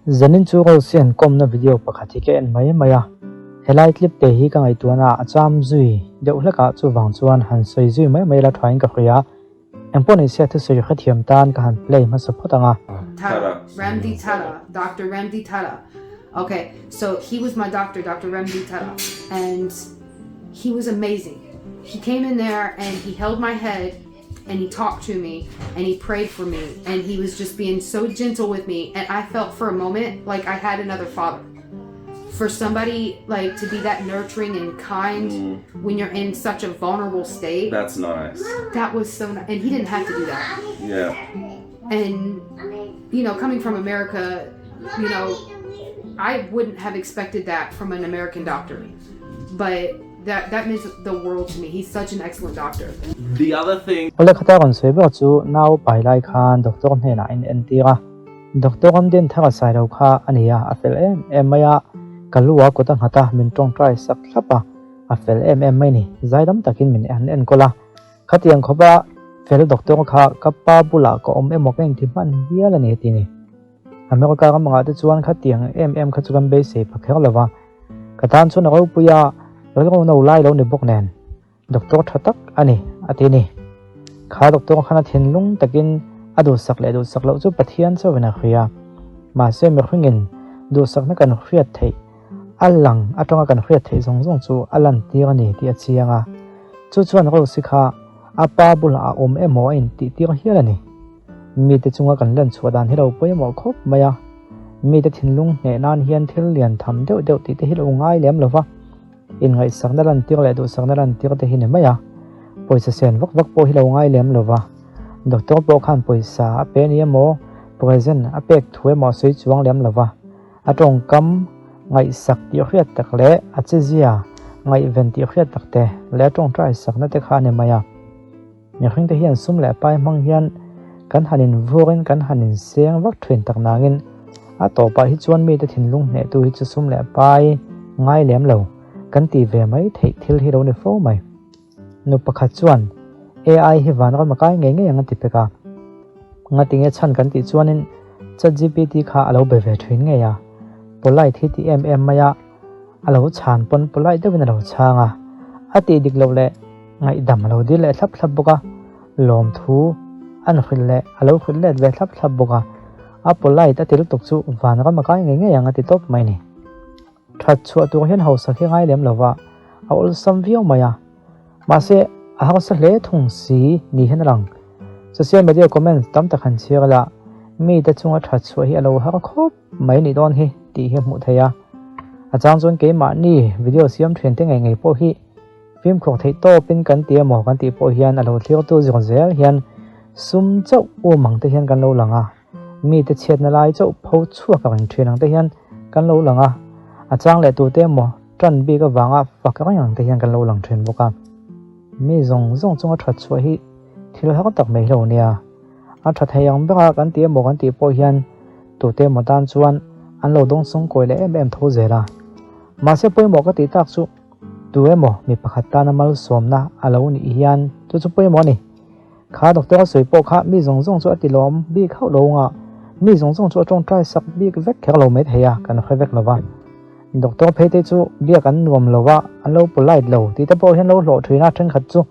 Zanin chu Rose hian kawmna video pakhat hi ka en mai mai a, helai clip te hi ka ngaihtuahna a cham zui deuh hlek a, chuvang chuan han sawi zui mai mai la thain ka hria. Engpawh ni se thusawi hrethiam tan ka han play hmasa phawt ang a. Tara, Remdi Tara, Doctor Remdi Tara. Okay, so he was my doctor, Doctor Remdi Tara, and he was amazing. He came in there and he held my head and he talked to me and he prayed for me and he was just being so gentle with me and I felt for a moment like I had another father. For somebody like to be that nurturing and kind mm. when you're in such a vulnerable state. That's nice. That was so nice. And he didn't have to do that. Yeah. And you know, coming from America, you know, I wouldn't have expected that from an American doctor. But that that means the world to me. He's such an excellent doctor. The other thing. Awle khata rawn sawi ber chu nau pai lai khan doctor hnenah in entir a, doctor an din thar a sai lo kha a ni a, a fel em em mai a, ka lu a kut a nghat a, min tawngtai sak thlap a, a fel em em mai ni, zaidam takin min han enkawl a, khatiang khawpa fel doctor kha ka pa bulah ka awm emaw ka inti hman hial a ni a ti ni. America ram angah te chuan khatiang em em kha chu kan beisei pha kher lo va, ka tan chuan a ropui a, rilru no lai lo ni bawk nen doctor tha tak a ni a ti a ni. Kha doctor khan a thinlung takin a duhsak leh duhsak loh chu Pathian chauhin a hria. Mahse mihringin duhsakna kan hriat theih a lang atanga kan hriat theih zawng zawng chu a lantir a ni tih a chiang a, chu chuan Rose-i kha a pa bulah a awm emaw a intihtir hial a ni. Mite chunga kan lan chhuah dan hi lo pawimawh khawp mai a, mite thinlung hneh nan hian thil lian tham deuh deuh tih te hi lo ngai lem lo va, inngaihsakna lantir leh duhsakna lantir te hi ni mai a, pawisa sen vak vak pawh hi lo ngai lem lo va, doctor pawh khan pawisa a pe ni emaw present a pek thu emaw a sawi chuang lem lo va, a tawngkam ngaihsak tih hriat tak leh a chezia ngaihven tih hriat tak te leh a tawngtai sakna te kha a ni mai a. Mihring te hian sum leh pai hmang hian kan han invurin kan han inseng vak thin tak nangin a tawpah hi chuan mite thinlung hnehtu hi chu sum leh pai ngai lem lo kan ti ve mai theih thil hi lo ni fo mai. Nu pakhat chuan AI hi vanram a kai ngei ngei ang a ti pek a. Ngatinge chhan kan tih chuanin ChatGPT kha a lo be ve thin ngei a. Polite hi ti em em mai a, a lo chhan pawn polite deuhin a lo chhang a. A tih dik loh leh Ngaihdam a lo dil leh thlap thlap bawk a, lawmthu an hrilh leh a lo hrilh let ve thlap thlap bawk a, a polite a ti lutuk chu vanram a kai ngei ngei ang a ti tawp mai ni. That chhuah tur hian hausak hi ngai lem lova a awlsam viau mai a, mahse a harsa hle thung si ni hian a lang. Social media comments tam tak han chhiar la, mite chunga that chhuah hi a lo har khawp mai nih dawn hi tih hi a hmuh theih a. A chang chuan keimahni video siam thian te ngei ngei pawh hi Fimkhur theih tawpin kan ti emaw kan tih pawh hian a lo thlirtu zawng zel hian sum chauh um ang te hian kan lo lang a, mite chhiatna lai chauh pho chhuak reng thin ang te hian kan lo lang a, a chang leh tute emaw tan bik avanga fak reng ang te hian kan lo lang thin bawk a. Mi zawng zawng chunga that chhuah hi thil har tak mai lo nia. A tha thei ang bera kan ti emaw kan tih pawh hian tute emaw tan chuan an lo dawngsawng kawi leh em em tho zel a. Mahse pawimawh ka tih tak chu Tu emaw mi pakhat tana malsawmna a lo nih hian chu chu pawimawh a ni. Kha doctor a sawi pawh kha mi zawng zawng chu a ti lawm bik hauh lo anga mi zawng zawng chu a tawngtai sak bik vek kher lo mai thei a, kan hre vek lo va. Doctor phei te chu biak an nuam lo va, an lo polite lo tih te pawh hian lo hlawh thin a thenkhat chu.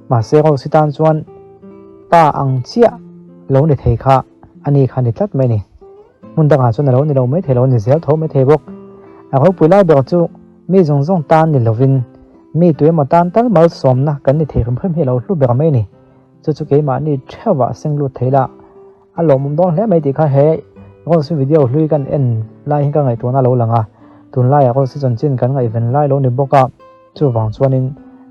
Mahse Rose tan chuan pa ang chiah lo ni thei kha a ni kha ni tlat mai a ni. Hmun dangah chuan a lo ni lo mai thei lo, ni zel tho mai thei bawk. A ropui lai ber chu mi zawng zawng tan ni lovin mi tuemaw tan tal malsawmna kan ni thei hrim hrim hi a lo hlu ber mai a ni. Chu chu keimahni theuhah seng lut thei la, a lawmawm dawn hle mai tih kha he Rose video hlui kan en lai hi ka ngaihtuahna a lo lang a. Tunlaiah Rose chanchin kan ngaihven lai lo ni bawk a. Chuvang chuanin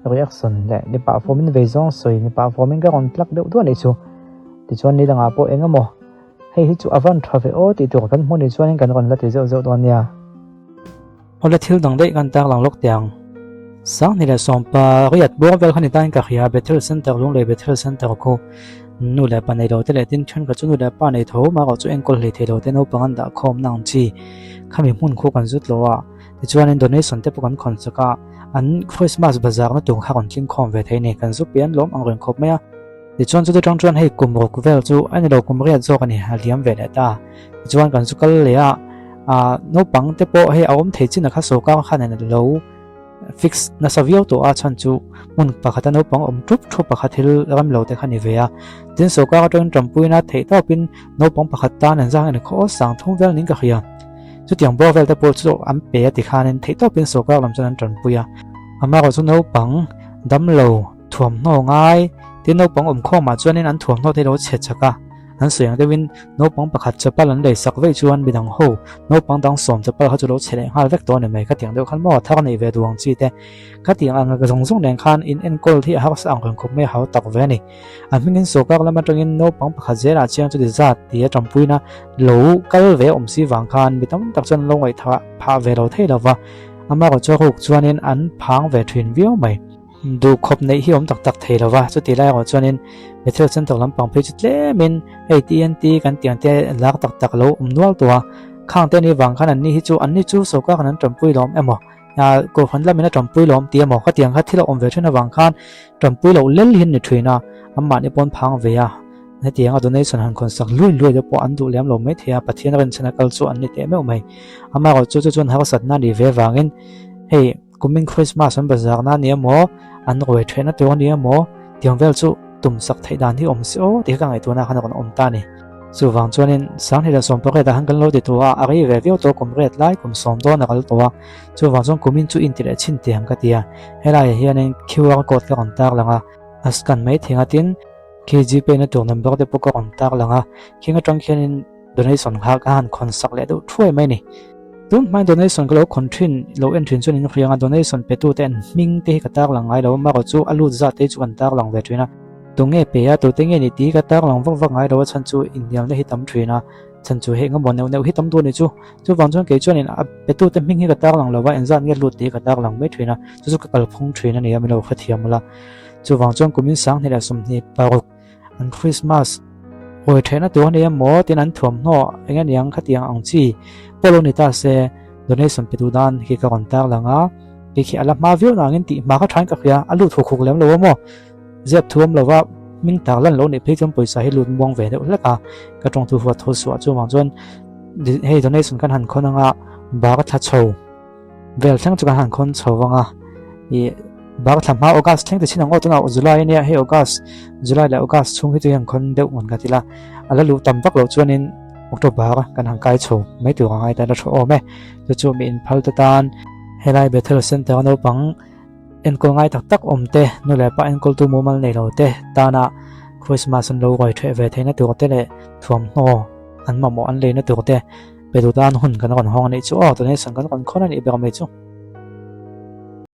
reaction leh ni pah fawmin vei zawng sawi ni pah fawmin ka rawn tlak deuh duah anih chu. Tichuan ni dangah pawh eng emaw hei hi chu a van tha ve aw tih tur kan hmuh nih chuanin kan rawn la ti zeuh zeuh dawn nia. Awle thil dang daih kan tarlang lawk teh ang. Sanghni leh sawmpa riat bawr vel kha ni tain ka hria Bethel Center lung leh Bethel Center khu nu leh pa nei lo te leh tin thenkhat chu nu leh pa nei tho mah erawh chu enkawl hlei thei lo te naupang an dah khawm na ang chi khami hmun khu kan zut lo a. Tichuanin donation te pawh kan khawn chak a, an Christmas bazar na tur kha rawn tling khawm ve thei a ni. Kan zu pian lawm ang reng khawp mai a. Tichuan chuti tang chuan hei kum ruk vel chu a ni lo kum riat zawk a ni a liam ve leh ta. Tichuan kan zu kal leh a, ah naupang te pawh hei a awm thei chin a kha sawrkar khan a lo fix nasa viau tawh a chhan chu hmun pakhata naupang awm thup thup pakhat thil ram lo te kha ni ve a. Tin sawrkar atangin tanpuina theih tawpin naupang pakhat tan an zang en khaw sang thum vel niin ka hria. Chutiang bawr vel te pawh chu an pe a tikhanin theih tawpin sawrkar lam chuan an tanpui a. Amaherawhchu naupang damlo thuamhnaw ngai tin naupang awmkhawmah chuanin an thuamhnaw te lo chhe chak a. An sawi ang deuhin naupang pakhat chapal an lei sak veih chuan midang ho naupang dang sawm chapal kha chu lo chhe leh nghal vek tawh a ni mai. Khatiang deuh khan maw thar nei ve duh ang chi te. Khatiang ang zawng zawng nen khan in enkawl hi a harsa ang reng khawp mai a hau tak ve a ni. A hmingin sawrkar lam atangin naupang pakhat zelah chiang chuti zat tia tanpuina lo kal ve awm si vang khan mi tam tak chuan an lo ngaihthah phah ve lo thei lo va. Amaherawhchu ruk chuanin an phang ve thin viau mai. Duh khawp neih hi awm tak tak thei lo va, chuti lai erawh chuanin Bethel Center lampang phei chu tlemin hei TNT kan tih ang te lak tak tak lo awm nual tawh a, khang te ni vang khan anni hi chu anni chu sawrkar khan an tanpui lawm emaw kohhran lamin a tanpui lawm tih emaw khatiang kha thil a awm ve thin avang khan tanpui loh lel hi an ni thin a, anmahni pawn phang ve a, hetiang a donation han khawn sak luai luai te pawh an duh lem lo mai thei a, Pathian rinchhan a kal chu an ni teh meuh mai. Amaherawhchu chu chuan harsatna a nih ve vangin hei. Kumin Christmas an bazar na nia maw, an ruai theihna tur a nia maw, tiang vel chu tum sak theih dan hi awm se aw tih kha ka ngaihtuahna khan a rawn awm ta a ni. Chuvang chuanin Sanghnih leh Sawmpariat ah khan kan lo ti tawh a, a rei ve viau tawh kum riat lai kum sawm dawn a kal tawh a, chuvang chuan kumin chu inti leh chhin teh ang ka ti a, helaiah hianin QR code ka rawn tar lang a, a scan mai thei ang a tin khi Gpay na tur number te pawh ka rawn tar lang a, khing atang khianin Donation kha ka han khawn sak leh deuh thuai mai a ni. Tun hmain donation ka lo khawn thin lo en thin chuan in hriang a, donation pe tu te an hming te hi ka tar lang ngai lo a, marawh chu a lut zat te hi chu kan tar lang ve thin a. Tu nge pe a, tu te nge ni tih hi ka tar lang vak vak ngai lo a, chhan chu inhnialna hi tam thin a, chhan chu heng emaw neuh neuh hi tam duh a ni chu. Chuvang chuan kei chuanin a pe tu te hming hi ka tar lang lo va, engzat nge lut tih hi ka tar lang mai thin a, chu chu ka kalphung thin a ni a, min lo hrethiam ula. Chuvang chuan kumin 20 leh 26 An Christmas hawi theihna tur a ni emaw tin an thuamhnaw eng aniang khatiang ang chi pawh lo ni ta se donation pe duh dan khi ka rawn tar lang a, kei khi a la hma viau nangin tih hma kha thain ka hria, a lut huk huk lem lo a maw ziap thuam lova hming tar lan lo nih phei chuan pawisa hi lut muang ve deuh hlek a, ka tawng thu huat tho suah chuvang chuan hei donation kan han khawn anga bar thla chho. Vel thleng chu kan han khawn chho vang a, ih bar thla hma August thleng ti chin ang aw tunah July a nia hei August July leh August chhung hi chu hian khawn deuh ngun ka ti la, a la luh tam vak loh chuanin October kan han kai chho mai tur a ngai ta la thu awm e, chu chu mi inphal te tan helai Bethel Center a naupang enkawl ngai tak tak awm te nu leh pa enkawltu mumal nei lo te tana Christmas an lo ruai ṭheh ve theihna tur te leh thuamhnaw an mamawh an leina tur te. Pe duh tan hun kan rawn hawng a nih chu aw, donation kan rawn khawn a nih ber mai chu.